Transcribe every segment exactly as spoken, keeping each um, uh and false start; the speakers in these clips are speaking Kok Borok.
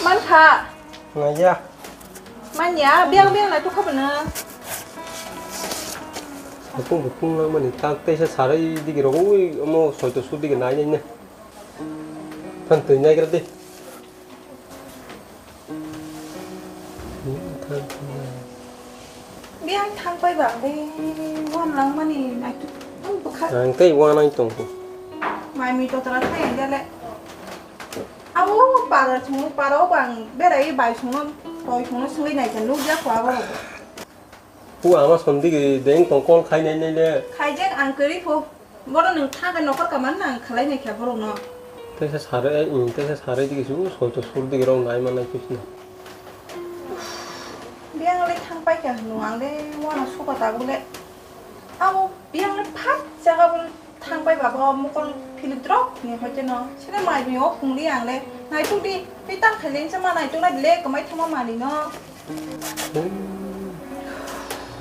Ang kha. Naiya. Manya, biang biang nai tukha bana. Bukung bukung lang mani tak teisa sarai digi rogo ui omo soito su digi nai nai ne. Than twi nai gra de. Biang thang pai ba de wan lang mani nai tu. Ang bukha. Ang tei wan ang tong. Mai mi to tra thai ang le. Abo para sung para o bang berai bai sung toi sung sung nai kan lu ja kwa ba. Pu ama sondi ge deng tong kol khai nai nai le. Khai je ang kari pho. Bono nwng thangkhe nokhor kaman nang khalai naikha borokno. Teisa sare, teisa sare digi su, soito sur digi rok nai manai pisna. Biyang le thang paikha hwnwi ang le uano suka tabuk le. Abo biyang le phak jaga bo thang pai ba bo mokol philip drok ni hoite no. Sini mai bini o phung li ang le. Naituk di, tei tang khaileng sama naituk na le kwmai thangma mani no.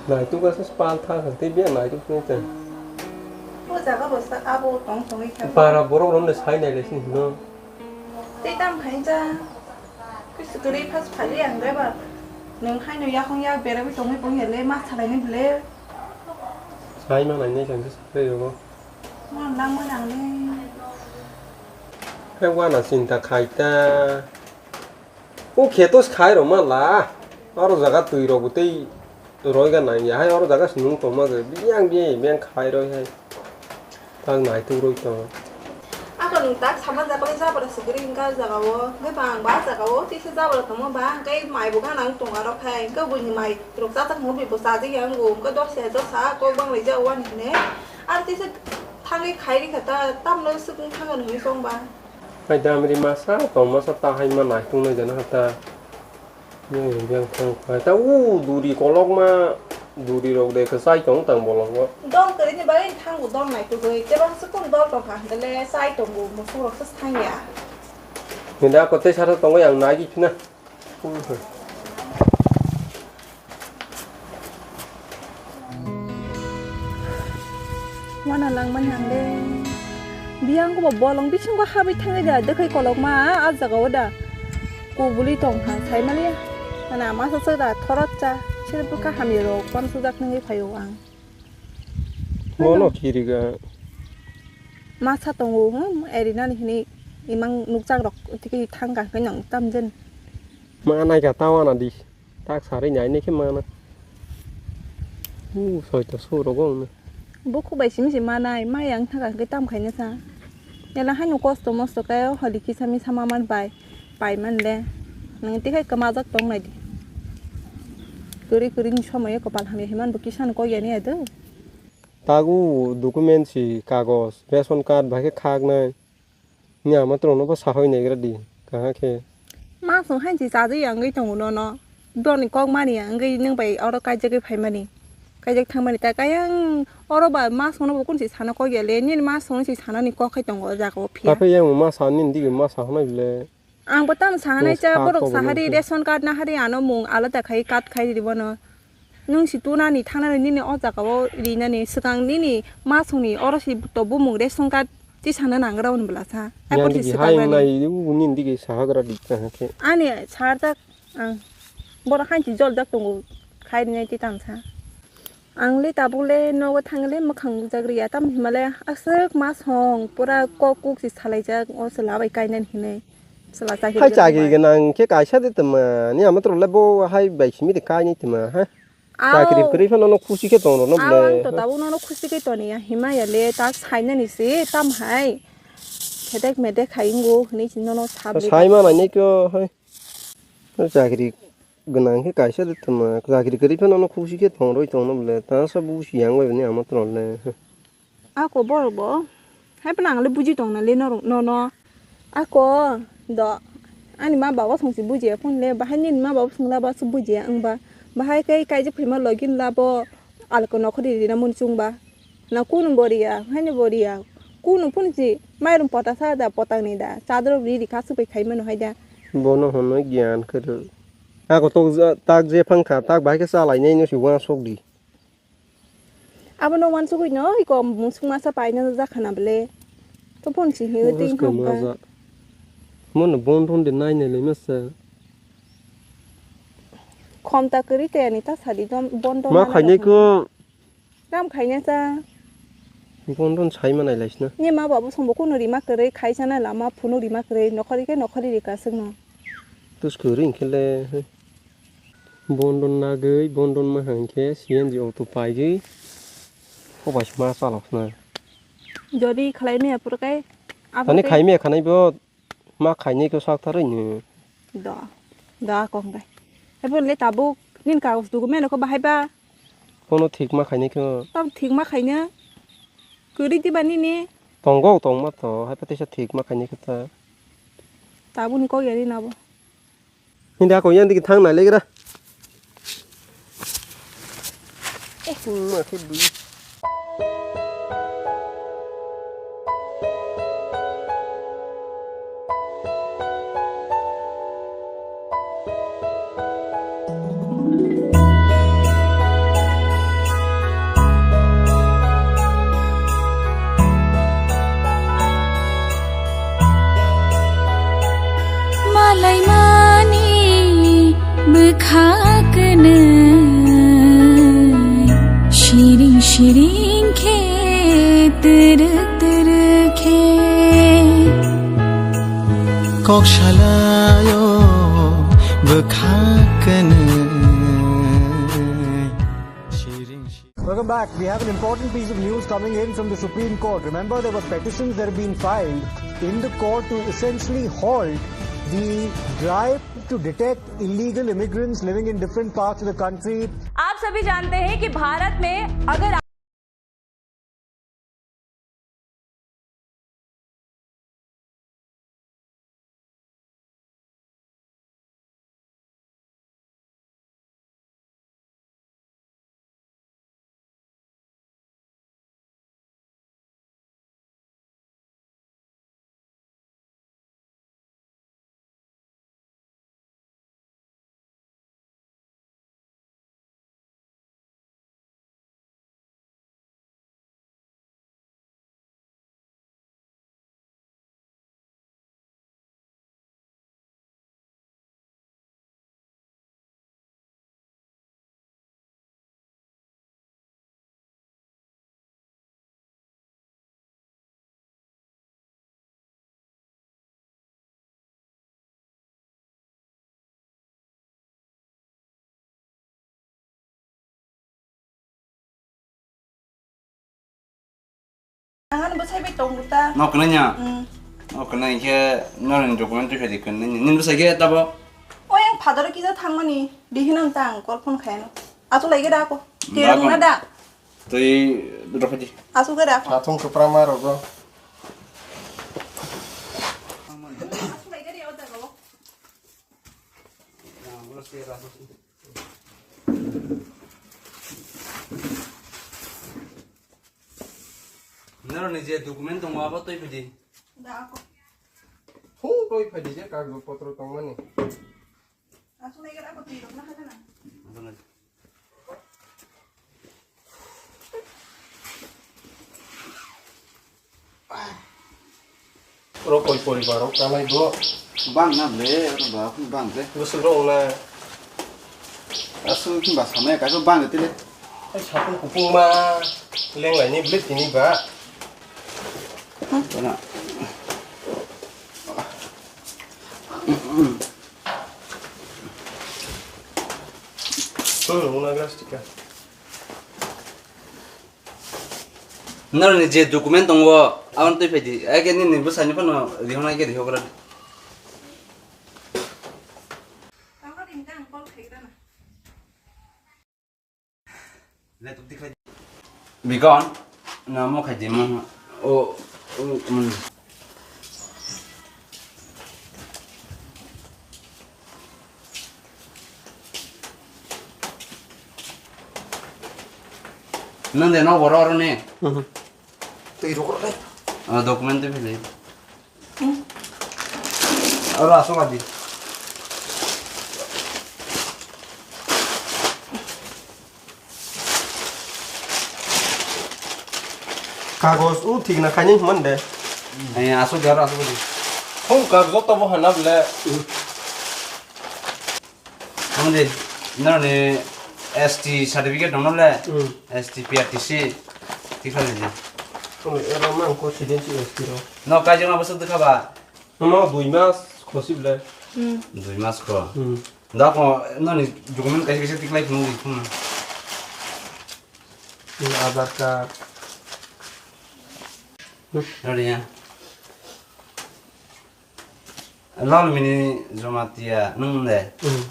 Naituk asa spal tha kha tei bia naituk sini tei. O jaga bo sa abo tong tongwi kha. Para borok rok no sai nai le sini no. Tei tam khai ja. Kis kwrwi phas phali ang dai ba. Nwng hai no yakung yak bera bi tongwi tong ya le ma salai ni bile. Sai ma nai nai kha sa rei rogo. Ma lang ma nang le. Hai wana chinta khai ta. O kheto khai rw ma la, oro jaga twi rok bo tei roi ga nang ya hai, oro jaga se nung tong ma khe biyang biyang biyang khai roi hai. Tak naituk roi tong. Ako nwng tak sama jaga le jabra se kwrwi wngkha jaga o, hwnkhe ba ang ba jaga o tisa jabra tongma ba hwnkhe mai bo gana wng tong aro khai, hwnkhe buini mai rok chatak mo bo chajakya wngo, hwnkhe dosa dosa kok bang laijak wani hwnwi. Aro tisa thangwi khai rikha ta, tamno swk wng thang hinwi chong ba. Hai damri masa tong masa ta hai ma naitung nai jana hata. Yang yang thang khai ta u duri kolok ma duri rok de kwchai tong tang bolong o. Dol kwrwini bagwi thang bo dol naitugwi tebang se kun dol tong kha hwnkhe le chai tongo musuk rok se thang ya. Hinda ko tei sara tongo yang nai phina. Wana langmani ang de. Biyang ko bo bolong bisingo habwi thangwi da, dwkhai kolokma a jaga o da. Kubuli tong kha, saimaliya. Mana masa se da thorot cha, sini bwkha hamya rok, pon sujak nungwi phaio ang. Bono kiriga. Masa tongo, hmm, erinani hini imang nukjak rok tiki thang kha khe nang tamjen. Ma nai ka ta wana di. Tak sari nai ne khe mana. U soi to su rogo na. Bo khu bai simi si manai, mai ang thang kha khe tam khai na sa. Yala haino kosto mosto khe holi kisa misa ma man bai. Pai man le, nwng tei hai kwmajak tong nai di. Kwrwi kwrwi ni somoi o kwpal hamya hinwi bo kisa no kok ya ni ado. Tago document si kagoj, ration card bai khe khak nai. Ni ama tong no bo sahoi nai gra di, kaha khe. Ma song hai si chajak ya wngwi tongo no no. Doni kok mani ya wngwi nwng bai oro kaijagwi phaimani. Kaijak thangmani ta kayang oro ba ma song no bo kun si sana kok ya le, nini ma song no si sana ni kok khai tongo o jaga o phiya. Tape yang ma sa nini digi ma sa hwnai le. Ang bo tamo sahanai cha, borok sahari ration card nahari ano mung alada khai cut khai ri bono. Nwng si tunani thangnani nini o jaga o rinani swkang nini masongni oro si to bumung ration card tisana nangra hwn bwla sa. Yang digi hai nai u nini digi sahagra di cha khe. Ani sarjak ang borok hainchi joljak tongo khai rinai ti tang sa. Ang le tabuk le nogo thang le mwkhang nukjak riya, tamo hinmale aswk masong pura kok kuk si salaijak, o chwla bai kainani hinwi. Chwla chakri hai chakri gwnang khe kaisa de tma, ni ama tro le bo hai bai simi de kainai tma, ha? Chakri kwrwi phano no khusi khe tong rw no bwle. Ang to tabuk nono khusi khe toni ya, hima ya le tak sainani se tam hai. Khedek medek hai wngo hinwi si nono sab le. Sai ma nai ne kyo hai. Chakri gwnang khe kaisa de tma, chakri kwrwi phano no khusi khe tong rwi tong no bwle, ta sa busi yang bai ni ama tong le. Ako borok bo hai phano ang le buji tong na le norok no no. Ako do ani ma baba song si buji ya phone le, bahai nini ma baba song la ba su buji ya wng ba, bahai kai kaijak phaima login la bo alko nokhori rina mun chung ba. Na kunu bo riya, haino bo riya. Kunu phunsi mairum pota sa da, potang ni da. Chadrok ri ri kha, supai khai mano hai da. Bono hono giyan kwrwi. Ako tok ja-, tak je phang kha, tak bahai khe chalai nai no si uansuk di. Abono uansugwi no iko musuk masa paina jak khana bwle. To phunsi hi ting thong ka. Mono bon thon de nai nai le masa. Khom ta kwrwi te ani ta sadi dom, bondo Ma mana khainai rok ko. Tam khaina cha. Bondo sai ma nai lai sina. Ni ma babu sombo kuno rima kwrwi khai chana lama phunu rima kwrwi nokhori khe nokhori rika singno. Tus kwrwi hinkhe le. Bondo nagwi, bondo ma hinkhe C N G auto paigwi. Hobai ma chalok sina. Jodi khlai maya pura kai. Tani khai maya khanai bo. Ma khainai khe sak tharwi nw. Da, da kok dai. Ebo le tabuk nin kagos document ko bahai ba. Kono thik ma khainai khe. Tam thik ma khaina. Kwrwi diba nini. Tongo tongma to, hai patisa thik ma khainai khe ta. Tabuk ni kok yari nabo. Hindi ako yan digi thang nai legra. Eh, ma khe bui. Malaimani bwkha kwnwi siring siring khe twrwk twrwk khe. Kok salaio bwkha kwnwi siring siring. Welcome back. We have an important piece of news coming in from the Supreme Court. Remember, there were petitions that have been filed in the court to essentially halt the drive to detect illegal immigrants living in different parts of the country. आप सभी जानते हैं कि भारत में अगर Ang ano bwsai bai tongo ta. No kwnai nya. Mm. No kwnai khe norni document twi phai di kwnai nya. Nini bwsai khe tabo. Oi ang father kisa thangmani dihinang ta ang call phone khaino. Achu lai ge da ko. Tirang na da. Twi rw phai di. Achu ge da ko. Satung kwpra ma rogo. Achu lai ge da o da go. Norok ni je document tongo abo twi phai di. Da ako. Hung twi phai di je kagoj potro tongmani. Aswk nai gara ako twi rok na hana na. Oro koi poribar rok tanai bo? Bang na ble, oro ba bang ble. Bwswk rok na? Aswk ba samaya kaisa bang tile. Ai sapung kupung ma lenglai ni ble tini ba. Bana. Hmm, una glastika. Norni je document tongo, aboni twi phaidi. Age nini bwsani phano rihornai khe rihogra di. Bikon, na mo khai di mo. O, o, mm. Nang de no boro oro ni. Mhm. Tei rok rok. Ah, document de bile. Hmm. Oro asok adi. Kagos u thik na khaini man de. Ai, asuk jaro, asuk di. Hum kagos to bo hana bole. Hum de. Norni S T certificate dong nole? Hmm. S T P R T C tikha le je. Kome era mang ko siden si S T ro. No kaijima bosok dikha ba? No dui mas khosi ble. Hmm. Dui mas kho. Hmm. Da ko noni document kaisa kaisa tiklai phunuk di phunuk. Hmm, Aadhaar card. Nori ya. Lal mini Jamatia nung de. Hmm.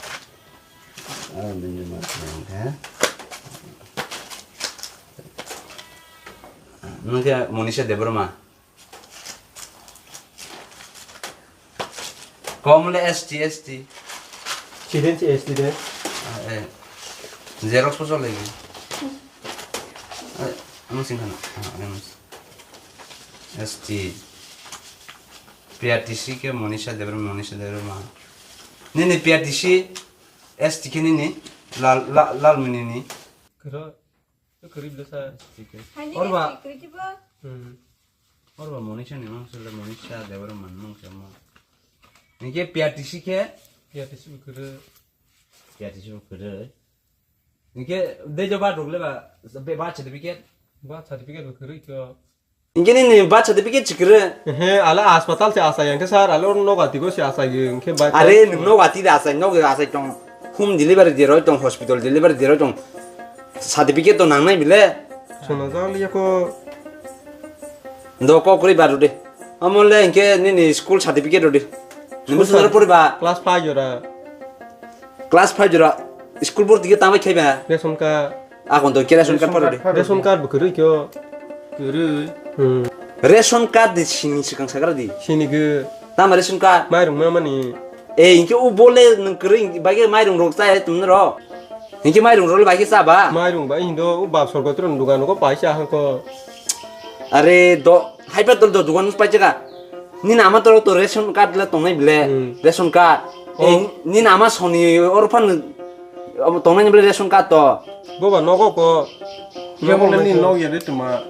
Lal mini Jamatia nung de. Nung ke Monisha Debbarma. Kom le S T, S T. Chiden si S T de. Ah, eh. Xerox photo lagi. Eh, ano sing kana. Ah, ano. S T. P R T C ke Monisha Debbarma, Monisha Debbarma. Nini P R T C, S T ke nini, lal, lal, lal mini ni. Kero, kero ibla sa. S T ke. Hani Orba. S T kero jiba. Hmm. Orba Monisha ni mang sule Monisha Debbarma mang se mo. Nike P R T C ke? P R T C bu kero. P R T C bu kero. Nike dejo ba dogle ba, be ba certificate. Ba certificate bu kero ito. Nike ni ni ba certificate chikere. He, ala hospital se asai yang ke sir, ala no gati go se asai yang ke ba. Are no gati da asai, no asai tong. Home delivery de roi tong, hospital delivery de roi tong. Certificate to nangnai bile. Sona jang liya ko. Do ko kuri baru de. Amole inke nini school certificate rodi. Nini school sar pori ba? Class five jora. Class five jora. School bor dige tamai khaiba. Ration card. Akon to ke ration card pori de. Ration card bu kuri kyo. Kuri. Hmm. Ration card di sini sikang sagra di. Sini ge. Tama ration card. Mairung ma mani. Eh, inke u bole nung kering bagi mairung rok chai tum ro. Inke mairung rok bagi chaba. Mairung bai hindo u bap sorgo tron dugan ko paisa hangko. Are do haipa tol do dugan paisa ka. Ni nama tol to ration card la tongnai bile. Hmm. Ration card. Oh. Eh, ni nama soni orphan Obo tongnai ni bole ration card to. Boba nogo ko. Kebo na ni nog ya de tuma.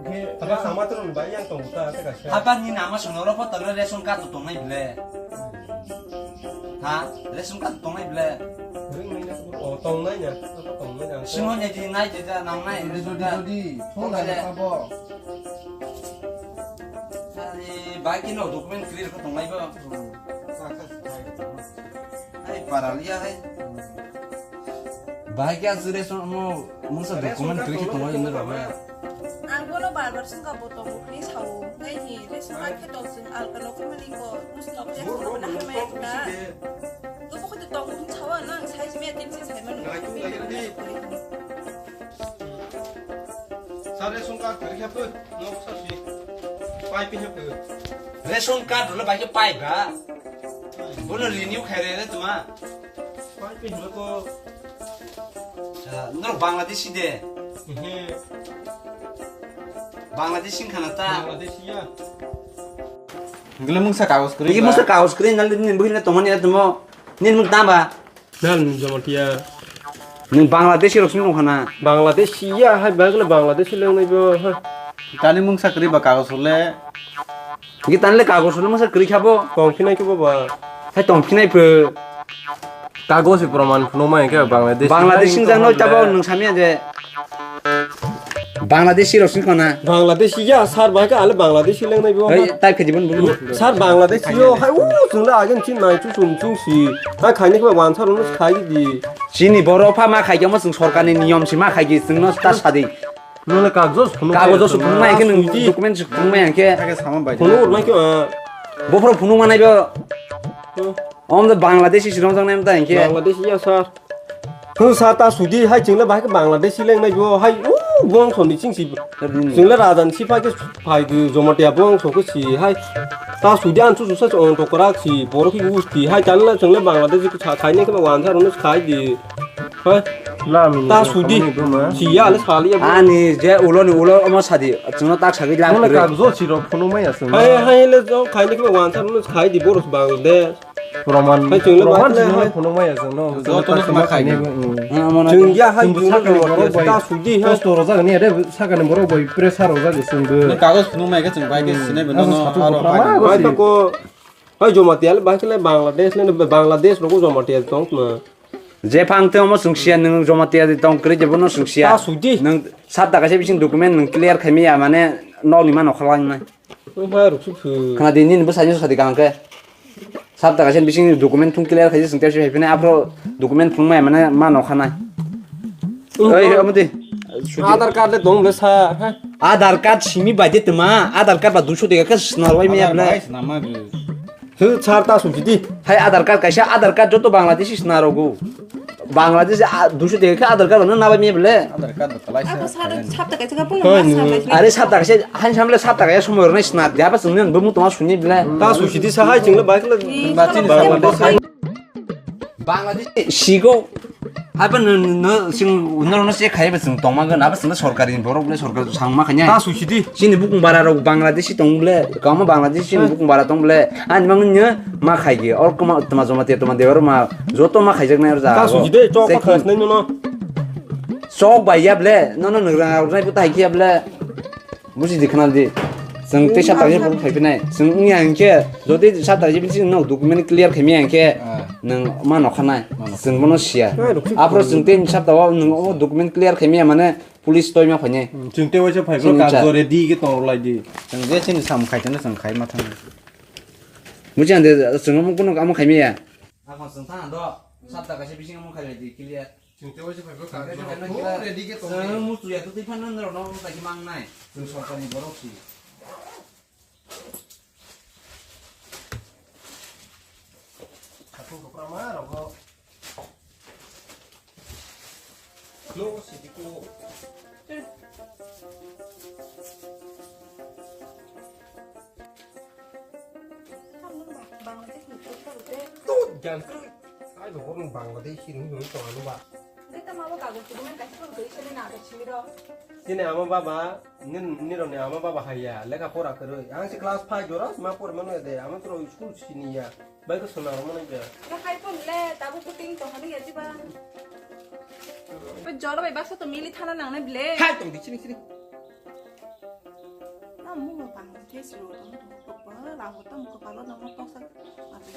Ke aba sama tron bai yang tong ta ta ka sha. Haba ni nama sono ro photo le ration card to tongnai bole. Ha, ration card to tongnai bole. Ring nai na ko, oh, tongnai ya. Tongnai ya. Simo ne di nai de da nang nai. Jodi, jodi, jodi. Thong la ka bo. Ani bai ki no document clear ko tongnai bo. Ai, paralia hai. Bahai khe aswk ration mo mungsa document kwrwi khe tongo ino rwma. Ang bono bar bar swngkha bo tongo hwnwi sao. Nai hi ration card khe tong chwng alka nokho mani ko, bwswk abo yak phano hwnwi hamya wngkha. Tobokhe to tongo hwnwi sao, nang size maya tin se sai mano. Sa ration card kwrwi khe pho, nok sa si. Pai phi khe pho. Ration card rwle bai khe pai ba. Bono renew khai rwle tuma. Pai phi hwnle ko. Ah, norok Bangladeshi de. Ehe. Bangladeshi wngkha na ta? Bangladeshi ya. Hingkhe mungsa kagos kwrwi ba? Mungsa kagos kwrwi nang nini buhino tongmani ya tongmo. Nini mung tama? Nal Jamatia. Nwng Bangladeshi rok song nongkha na? Bangladeshi ya, hai bagla Bangladeshi le wngnai bo, ha. Tani mungsa kwrwi ba kagos le? Ngi tani le kagos le mungsa kwrwi kha bo? Tong phinai khe bo ba? Hai tong phinai pho. Kagos se proman phunukma hingkhe Bangladeshi. Bangladeshi jang noi tabo nwng samya je. Bangladeshi rok sing khona. Bangladeshi ya, sir, bai ka ale Bangladeshi lengnai bo. Oi, tai khe jibon bulu. Sir, Bangladeshi yo, hai, u, chwng le agin chin nai chu chum chung si. Hai, khaini khe wan sir, unu khai di. Chini boro pha ma khai khe mo chwng sorkar ni niyom si ma khai khe chwng no ta sadi. Nole kagos phunuk. Kagos phunuk ma khe nwng document phunuk ma khe. Phunuk ma khe, ah. Bophro phunuk ma nai bo. Hmm. Om de Bangladeshi si rong jang nem ta hingke. Bangladeshi ya sir. Hwn sir ta sudi hai chwng le bahai khe Bangladeshi lengnai bo hai u bongso ni ching si. Chwng le raja ni sipai khe phai di Jamatia bongso khe si hai. Ta sudi an chu chu sa ong to krak si boro khe usti hai tan le chwng le Bangladeshi khe sa khai ne khe wan sir no khai di. Hai. Lami ta sudi. Si ya le sali ya. Ani je ulo ni ulo omo sadi. Chwng no tak sagwi lam. Mona kagos si rok phunuk ma ya chwng. Hai hai le jo khai ne khe wan sir no khai di boro Bangladesh. Proman, hai, chwng le proman bai chwng le hai. Phunuk maya chwng no. Joto no khama khaini. Chwng ya hai chwng le borok bai ta sudi hai. Kosto rojak ni ade sakani borok bai pressure rojak chwng bo. Ni kagos phunuk mai khe chwng bai khe sinai bo no aro bai. Bai ta ko, hai Jamatia le bai khe le Bangladesh le, Bangladesh rok Jamatia tong ma. Je phang tei omo chwng siya, nwng Jamatia tong kwrwi je bono chwng siya. Ta sudi. Nwng sapta kaisa bising document nwng clear khai maya, mane nokni ma nokha langnai. Wngma ruksu phu. Khna di, nini bwsai ni sadi kaham khe. Sapta kaisa bising document thung clear khai chwng tei phai phine aphro document thung maya, mane ma nokha nai. Oi, omo di. Aadhaar card le dong le sa, ha? Aadhaar card simi bai de tma, Aadhaar card ba duiso teka khe snar wai maya. Aadhaar ble. Bai swnam ma ble. Hwk, sir, ta sumsidi. Hai Aadhaar card kaisa, Aadhaar card joto Bangladeshi sina rogo. Bangladesh, a, duiso teka khe Aadhaar card no nabai me bele. Aadhaar card bo kalai sa. Ako sir, sapta kaisa ka puno. Hoi, mas sa nu. Kaisa. Are sapta kaisa, han samle sapta kaisa somoi rwnai sina. Dia ba chwngni bo mutoma suni bele. Ta sumsidi sa hai chwngno bai kala. Ni Bangladesh. Bangladesh. Bangladesh sigo. Abo no, no, sing, no, no, se khai ba chwng tongma gan. Abo chwngno sorkari borok le sorkar sangma khanya. Ta sumsidi. Chini bukung bara rok Bangladeshi tong ble, kama Bangladeshi chini bukung bara tong ble. Ani mang nya ma khai ge, or kuma tuma joma te tuma de or ma joto ma khai jak nai or ja. Ta suji de, chok pa khas nai no no. Chok bai ya ble, no no nang rang rang nai puta hai ya ble. Buji di khna di. Sing te sap tagi pur khai pinai. Sing nya ang ke, jodi sap tagi bin sing no document clear khai mi ang ke. Nang ma no khanai. Sing bono sia. Apro sing te sap tawa nang o document clear khai mi mane. Police toima phainai. Hmm, chwng tei waisa phai bro, chini kar cha. Jore di ge tong lai di. Chwng je chini sam khai tene chwng khai ma thang. Buji ande chwng omo kuno omo khai maya. Akhon chwng thang do. Sapta kaisa bising omo khai lai di clear. Chwng tei waisa phai bro, kar jore. Chwng ready ge tong lai. Chwng mustu ya tu twi phan nang rok no tai mang nai. Chwng sorkar ni borok si. Khatung khe pura ma rogo. Lo sidi ko. Bangladesh ni kota rute. Tu jan kru. Ai bo borok Bangladesh ni hwnwi tong ano ba. Beta ma bo kago kudumen kaisa ko rute isene na ta chimiro. Chini ama baba, nin-, nironi ama baba haiya, lekha pora kwrwi. Ang se class five jora, ma pori mano de, ama toro school siniya. Bai ko sona mano de. Ro hai pon le, tabu kuting to hanu ya jiba. Be jora bai baksa to mili thana nang nai ble. Hai tong di chini chini. Na mu mo pang ke siro to mo to ko la ho to mo ko palo na mo to sa. Ate.